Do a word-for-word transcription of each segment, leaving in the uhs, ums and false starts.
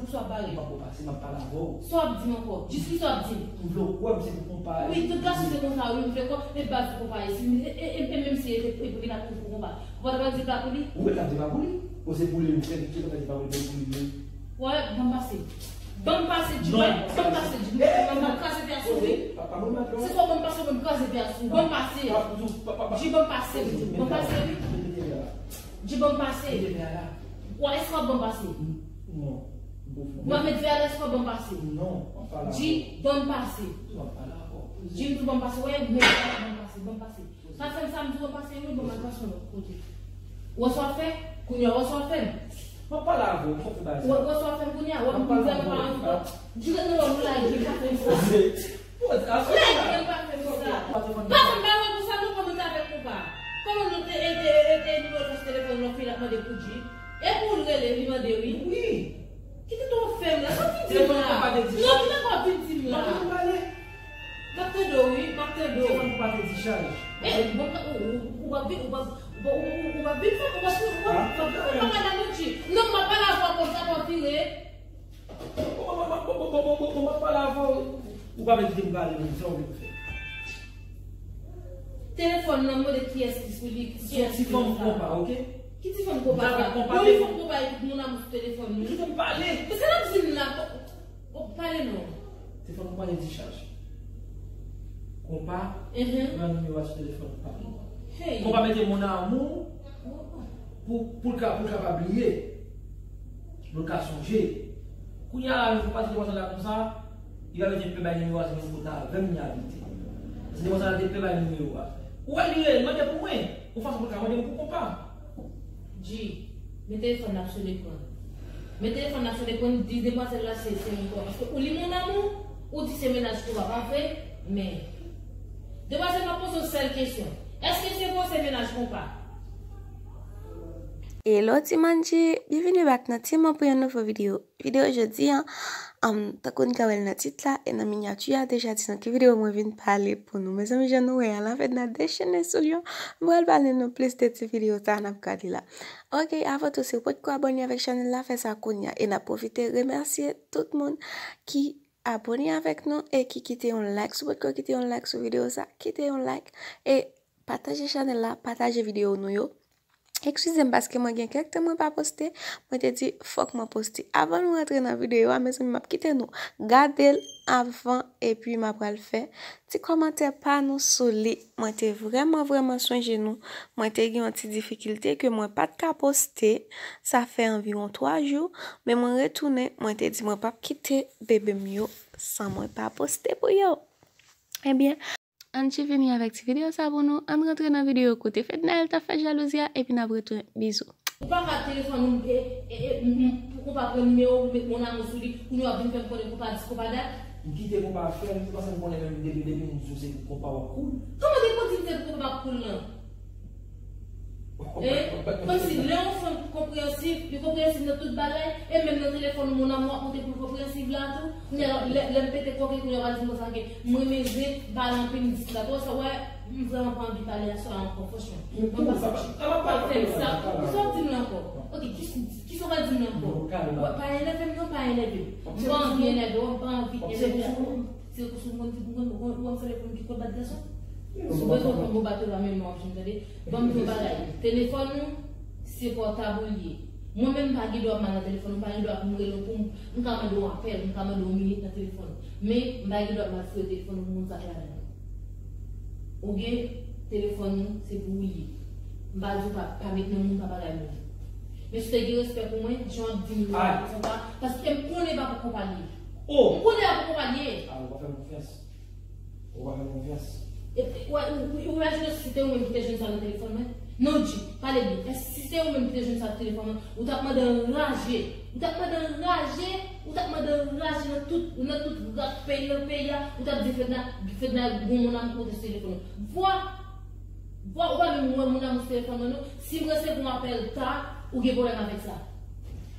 Sa w ap bare. M p ap konpase, m ap pale avè w. Sa w ap di m ankò? Jiskisa w ap di m? M vle w kwè m se pou konpare. Wi, tout gason se konsa, wi, m vle kwè, men baz ou konpare. Si, e, e, e, e menm si e te, e pou vin ap pou konpa. Ou pa ta pral di pa pou li? Ou mèt ap di pa pou li. Ou se pou li, ou fè pitié, ou ta di pa pou li, pou li, pou li. Wè, ban m pase. Ban m pase, di mwen, ban m pase, di mwen, ban m kraze tè a sou ou. Pa, pa ban m bat, non. Se swa ban m pase, ban m kraze tè a sou ou. Ban m pase. Pa, pa, pa, pa. Di ban m pase, wi. Ban m pase, wi. Di ban m pase. Mete vè a la. Wè, èske w ap ban m pase? Non. M ap met vè a la, èske w ap ban m pase? Non, m ap pale avè w. Di ban m pase. M ap pale avè w. Di m tou ban m pase, wè, mete vè a la, ban m pase, ban m pase. Pa fè m sa, m di w pase, wi, bon, m al pase yon lòt kote. Wè sa w ap fè? Kounye a, wè sa w ap fè m? M ap pale avè w, m konn fè bagay sa. Wè, wè sa w ap fè m kounye a? Wè, m vrèman pa anvi kò. Di rete nan wè m lage, pa fè m sa. Poze, poze, asou la. Lage, pa fè m sa. Pa fè m bagay konsa, non, kòman w te avèk konpa? Kòman nou te, e, te, e, te nimewo sou telefòn, lòt fi l ap mande pou G? E pou l rele, li mande, wi. Wi. Kite tò fè m la, sa w vin di m la? Telefòn nan pa te di chaj. Non, kite tò vin di m la. M ap tande w, wi, m ap tande w. Telefòn nan pa te di chaj. E, bon, ou, ou, ou pa vin, ou pa, ou pa, ou, ou, ou pa vin fè, ou pa vin, ou pa, ou pa, ou pa madanm ou di. Non, m ap pale avè w konsa, pa vire. Bon, bon, bon, m ap pale avè w. Ou pa vle kite m pale, men sa w vle fè. Telefòn nan, mande kiyès ki sou li, kiyès ki sou li. Son ti fanm konpa, oke? Ki ti fanm konpa sa? Bon, li fanm konpa epi moun nan sou telefòn li. Kite m pale. Men sa l ap di m la, bon, bon, pale non. Telefòn konpa te di chaj. Konpa pran nimewo a sou telefòn pa li. Hey. Konpa mete mon amour pou, pou l ka, pou l kapab bliye. Pou l ka sonje. Kounye a la, menm pou pase demoiselle la konsa, li pa mete pè bay nimewo a, se menm kote avè m li abite. Se demoiselle la te pè bay nimewo a. Ou wè li rele, mande pou mwen. Yon fason pou l ka mande m pou konpa. G, men telefòn nan sou lekran. Men telefòn nan sou lekran, di demwazèl la se, se yon konpa. Paske ou li mon amour, ou di se mennaj konpa, pa vre? Men, demwazèl, m ap poze yon sèl kesyon. Èske se vre se mennaj konpa? Hello Ti Manji, byenvini back nan Ti Man pou yon nouvo videyo. Videyo jodi a, um, tankou n ka wè l nan tit la e nan minyati a, deja di nan ki videyo mwen vin pale pou nou. Mezanmi, jan nou wè a, Lafedna dechene sou l yo. Mwen pral pale nou plis de ti videyo sa n ap gade la. Oke, avan tou, si w potko abòne avèk chanèl la, fè sa kounye a. E n ap pwofite remèsye tout moun ki abòne avèk nou e ki kite yon like. Si w potko kite yon like sou videyo sa, kite yon like e pataje chanèl la, pataje videyo nou yo. Eskize m paske mwen gen kèk tan mwen pa poste, mwen te di fòk mwen poste. Avan nou rantre nan videyo a, mezanmi, m ap kite nou gade l avan, epi m ap pral fè ti kòmantè pa nou sou li. Mwen te vrèman, vrèman sonje nou. Mwen te gen yon ti difikilte ke mwen pa t ka poste. Sa fè anviwon twa jou, men mwen retounen, mwen te di mwen p ap kite bebe m yo san mwen pa poste pou yo. Ebyen, ann chivini avèk ti videyo sa pou nou. Ann rantre nan videyo kote Fednaelle t ap fè jalouzi a, epi n ap retounen. Bizou. Ou pa ka telefòn ou, e, e, e, m, m, pou konpa pran nimewo ou, met mon amour sou li, kounye a w ap vin fè m konnen konpa dis konpa dat. M kite konpa fè, m panse m konnen menm depi, depi m di w se pou konpa w ap koul. Kòman depi w di m se pou konpa m ap koul lan? Hein? Kòmsi lè yon fanm konpreyansiv, li konpreyansiv nan tout bagay, e menm nan telefòn ou, mon amour ap montre pou l konpreyansiv la tou. Kounye a, lè, lè m pete kòk li, kounye a w al di m konsa ke m renmen zen, m pale anpil, m di sa. Ou wè sa, wè, m vrèman pa anvi pale aswè a ankò, franchman. Mwen pa, pa fè m sa. Sa w di m la ankò? Ok, ki, kisa w pral di m la ankò? Wè, pa enève m non, pa enève m. M pa anvi enève w, m pa anvi enève w. Se kousi w konn di pou mwen, ou konn, ou konn fè pou m ki kout bat gason. Si w bezwen konn bon bato la, men mwen w ap jwenn, tande. Ban m di w yon bagay. Telefòn ou, se pòtab ou l ye. Mwen menm, m pa gen dwa m al nan telefòn ou, m pa gen dwa pou m rele w pou m, m ka mande w apèl, m ka mande w minit nan telefòn ou. Men, m pa gen dwa m al fouye telefòn ou pou moun sa k ladan l. Ou gen telefòn ou, se pou ou l ye. M pa di w pa, pa met nan moun, pa bagay moun. Men si w te gen respè pou mwen, jan w ap di m yo a, konpa, paske m konnen pa pou konpa l ye. M konnen pa pou konpa l ye. Ah, ou pa fè m konfyans. Ou pa fè m konfyans. E, e, wè, ou, ou, ou imajine si se te ou menm ki te jwenn sa nan telefòn mwen? Non, G, pale byen. Èske si se ou menm ki te jwenn sa nan telefòn mwen, ou t ap mande anraje? Ou t ap mande anraje? Ou t ap mande anraje nan tout, nan tout rak peyi, nan peyi a? Ou t ap di Fedna, Fedna gon mon amour monte sou telefòn mwen. Vwa! Vwa, ou pa menm wè mon amour sou telefòn mwen, non. Si m resevwa yon apèl ta, ou gen pwoblèm avèk sa.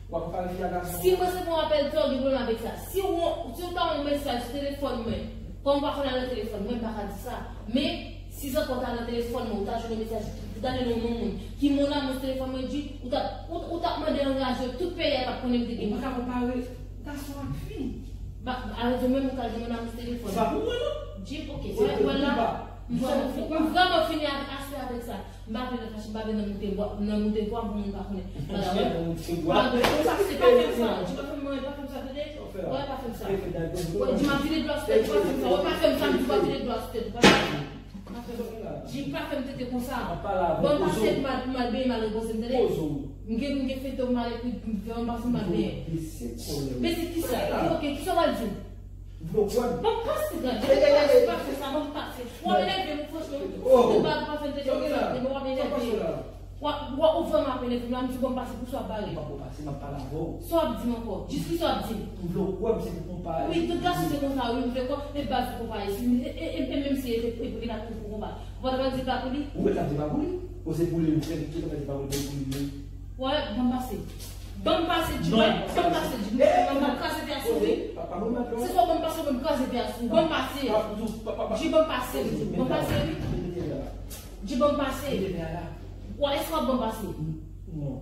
W ap pale fi a gason. Si m resevwa yon apèl ta, ou gen pwoblèm avèk sa. Si w, si w ta yon mesaj sou telefòn mwen, kòm m pa konn al nan telefòn mwen, m pa ka di sa. Men, si zankò w ta al nan telefòn mwen, ou ta jwenn yon mesaj, ou ta jwenn yon non moun ki mon amour sou telefòn mwen, di, ou ta, ou, ou t ap mande anraje, tout peyi a t ap konnen m te gen. Ou pa ka konpare, ou Ba, alò, menm ou ka jwenn nan telefòn. Se pa pou mwen, non. Jim, ok. Se wè, pou wè la, mwen, mwen vrèman fini avèk, aswè avèk sa. M pa vle nan fache, m pa vle nan moute bwa, nan moute bwa pou moun pa konnen. Nan moute bwa. Pa fè m sa, Jim, pa fè m sa, tande? Wè, pa fè m sa. Wè, Jim, ap vide dlo sou tèt, pa fè m sa. Wè, pa fè m sa, m di w ap vide dlo sou tèt, pa fè m sa. Jim, pa fè m tete konsa. Ban m pase pou m al, pou m al benyen, m al repoze m, tande? M gen, m gen fete pou m al ekri, m fè yon pase m al benyen. Bese kisa? Ok, kisa w al di m? Ban m pase, gade, ban m pase, pa fè sa, ban m pase. W ap enève m, franchman. Ou pa, pa fè m tete konsa, w ap enève m. W ap, w ap, ou vrèman ap enève m la, m di ban m pase, pou sa w ap bare. M pa pase, m ap pale avè w. Sa w ap di m ankò? Jis ki sa w ap di m? M vle w kwè m se pou konpayi. Wi, tout gason se konsa, wi, m vle kwè, men baz ou konpayi. Si, e, e, e, e menm si e, e pou li pa pou konpa. Ou pa t ap di pa pou li? Ou mèt ap di pa pou li. Ou se pou li, ou se ki t ap di pa pou li, pou li, pou li. Wè, ban m pase. Ban m pase, di mwen, ban m pase, di mwen. Ban m kraze pye a sou ou, wi. Se swa ban m pase, ban m kraze pye a sou ou. Ban m pase. Di ban m pase, wi. Ban m pase, wi. Di ban m pase. Wè, èske w ap ban m pase? Non.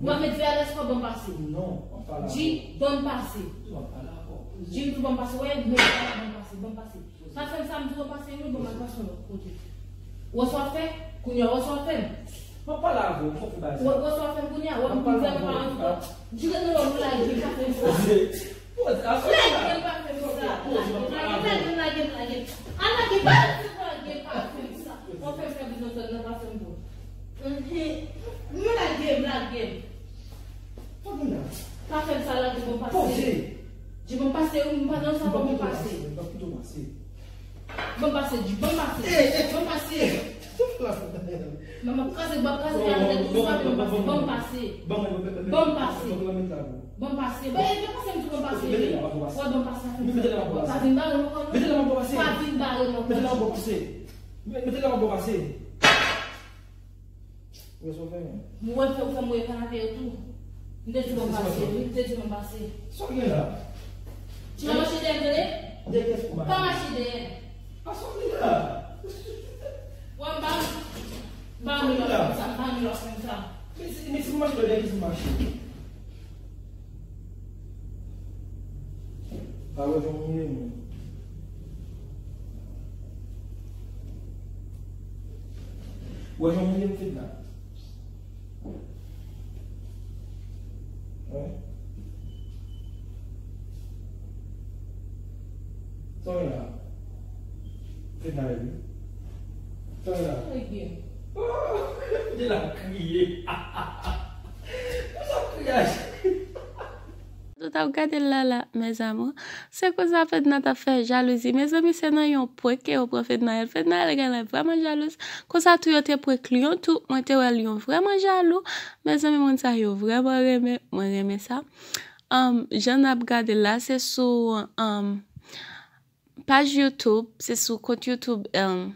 W ap met vè a, èske w ap ban m pase? Non, w ap pale avè w. Di ban m pase. Di w ap pale avè w. Di m tou ban m pase, wè, met vè a, ban m pase, ban m pase. Sa fè m sa, m di w pase, wi, bon, m al pase yon lòt kote. Wè sa w ap fè? Kounye a, wè sa w ap fè m? M ap pale avè w, m fòk ou bay sa. Wè, wè sa w ap fè m kounye a? Wè, m vrèman pa anvi kò. Di rete lò, m lage, pa fè m sa. Poze, poze, ap fè m sa. Lage, pa fè m sa. Lage, lage, lage, lage. A lage, pa fè m sa, lage, pa fè m sa. W ap fè m fè bizwen sòt nan, pa fè m bon. Mhm. M lage, m lage. Fòk m la. Pa fè m sa, lage, bon, pase. Poze. Di bon, pase, wi, m pa nan sa, bon, pase. M pa kite w pase. Bon, pase, di bon, pase. Eh, eh. Bon, pase. Manman, kraze, bon, kraze, kraze, kraze, bon, pase. Bon, pase. Bon, pase. Bon, pase. Bon, e, bon, pase, m di bon, pase. Wè, bon, pase, sa fè m sa. Pa vin bare m ankò, non. Pa vin bare m ankò. Mete la, bon, pase. Mete la, bon, pase. Ou wè sa w fè m? Ou wè fè, ou fè m wè kanapè yo tou. M te di bon pase, wi, m te di bon pase. Sa w gen la? Ti pa mache dèyè m, tande? Dèyè kiyès pou mache? Pa mache dèyè m. A sa w gen la? Wè m pa, m pa anvi lòt konsa, m pa anvi lòt konsa. Men si, men si m mache dèyè, kiyès pou mache? Pa wè jan moun ye, non. Wè jan moun ye, m fè la. Wè. Sa w la? Fè la, wi. Sa w la? Sa w la? Oh! Kote l ap kriye. Pou sa w kriye? Tout ap gade l la la, mes amours. Se konsa Fedna t ap fè jalouzi. Mezanmi, se nan yon prank ke yo pran Fednaelle. Fednaelle genlè vrèman jalouz. Konsa tou yo te prank Lion tou. Mwen te wè Lion vrèman jalou. Mezanmi, moun sa yo vrèman renmen. Mwen renmen sa. Um, jan n ap gade l la, se sou, um, paj YouTube, se sou kont YouTube, um,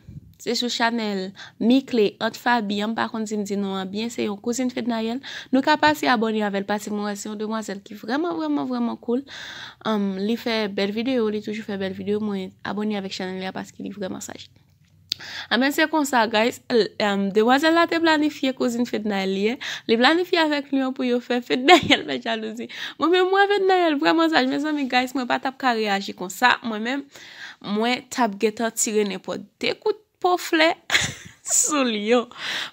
se sou chanèl Mickley Aunt Faby an, m pa konn si m di non an byen, se yon kouzin Fednaelle. Nou ka pase abòne avè l, paske mwen wè se yon demwazèl ki vrèman, vrèman, vrèman cool. Um, li fè bèl videyo, li toujou fè bèl videyo. Mwen abòne avèk chanèl li a paske li vrèman saj. Anben, se konsa, guys, l-, um, demwazèl la te planifye kouzin Fednaelle li ye. Li planifye avèk Lion pou yo fè Fednaelle fè jalouzi. Mwen menm, mwen, Fednaelle vrèman saj, mezanmi, guys, mwen pa t ap ka reyaji konsa. Mwen menm, mwen t ap gentan tire nenpòt de kout poflè sou Lion.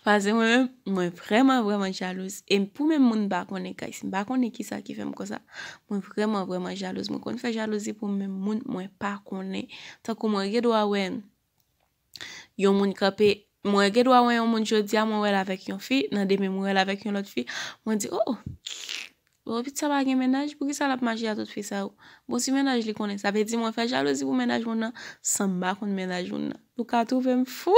Paske mwen menm, mwen vrèman, vrèman jalouz. E pou menm moun m pa konnen, guys, m pa konnen kisa ki fè m konsa. Mwen vrèman, vrèman jalouz. Mwen konn fè jalouzi pou menm moun mwen pa konnen. Tankou mwen gen dwa wè yon moun kanpe, mwen gen dwa wè yon moun jodi a, mwen wè l avèk yon fi, nan demen mwen wè l avèk yon lòt fi, mwen di, oh, bon, pitit sa pa gen mennaj, poukisa l ap mache a tout fi sa yo? Bon, si mennaj li konnen, sa vle di mwen fè jalouzi pou mennaj moun nan, san m pa konn mennaj moun nan. Nou ka twouve m fou.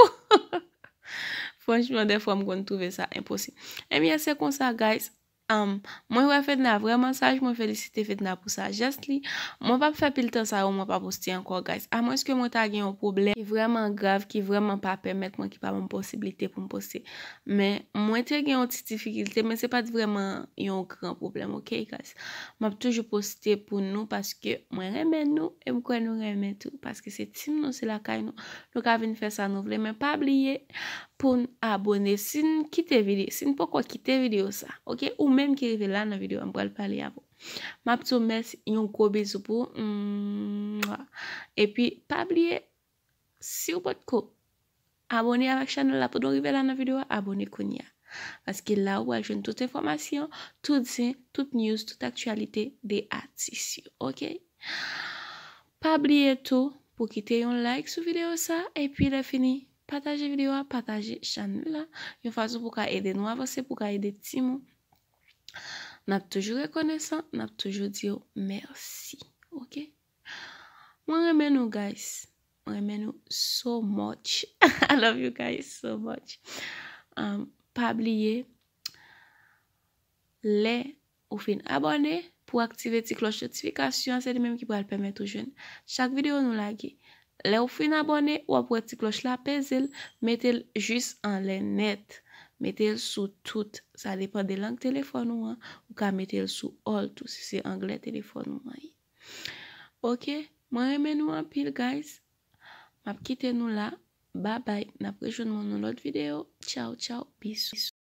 Franchman, dèfwa m konn twouve sa enposib. Ebyen, se konsa, guys. Um, mwen wè Fedna vrèman saj, mwen felisite Fedna pou sajès li. Mwen p ap fè pil tan sa yo, mwen pa poste ankò, guys. Amwenske mwen ta gen yon pwoblèm ki vrèman grav, ki vrèman pa pèmèt mwen, ki pa ban m posiblite pou m poste. Men, mwen te gen yon ti difikilte, men se pa t vrèman yon gran pwoblèm, ok, guys? M ap toujou poste pou nou, paske mwen renmen nou, e m kwè nou renmen tou, paske se team nou, se lakay nou. Nou ka vin fè sa nou vle, men pa bliye, pou n abòne. Si n kite vide-, si n poko kite videyo sa, ok? Ou menm ki rive la nan videyo a, m pral pale avè w. M ap di w mèsi, yon gwo bizou pou ou. Mwah. Epi, pa bliye, si w potko abòne avèk chanèl la pandan w rive la nan videyo a, abòne kounye a. Paske la ou pral jwenn tout enfòmasyon, tout zen, tout news, tout aktyalite de atis yo, oke? Pa bliye tou pou kite yon like sou videyo sa, epi lè fini, pataje videyo a, pataje chanèl la, yon fason pou ka ede nou avanse, pou ka ede timoun. N ap toujou rekonesan, n ap toujou di w mèsi, oke? Mwen renmen nou, guys. Mwen renmen nou so much. I love you guys so much. Um, pa bliye, lè ou fin abòne, pou aktive ti klòch notifikasyon an, se li menm ki pral pèmèt ou jwenn chak videyo nou lage. Lè ou fin abòne, w ap wè ti klòch la, peze l, mete l jis anlè nèt. Mete l sou tout. Sa depann de lang telefòn ou an. Ou ka mete l sou all tou, si se anglè telefòn ou an ye. Oke? Mwen renmen nou anpil, guys. M ap kite nou la. Babay. N ap rejwenn mwen nan lòt videyo. Tchaw, tchaw. Bisou.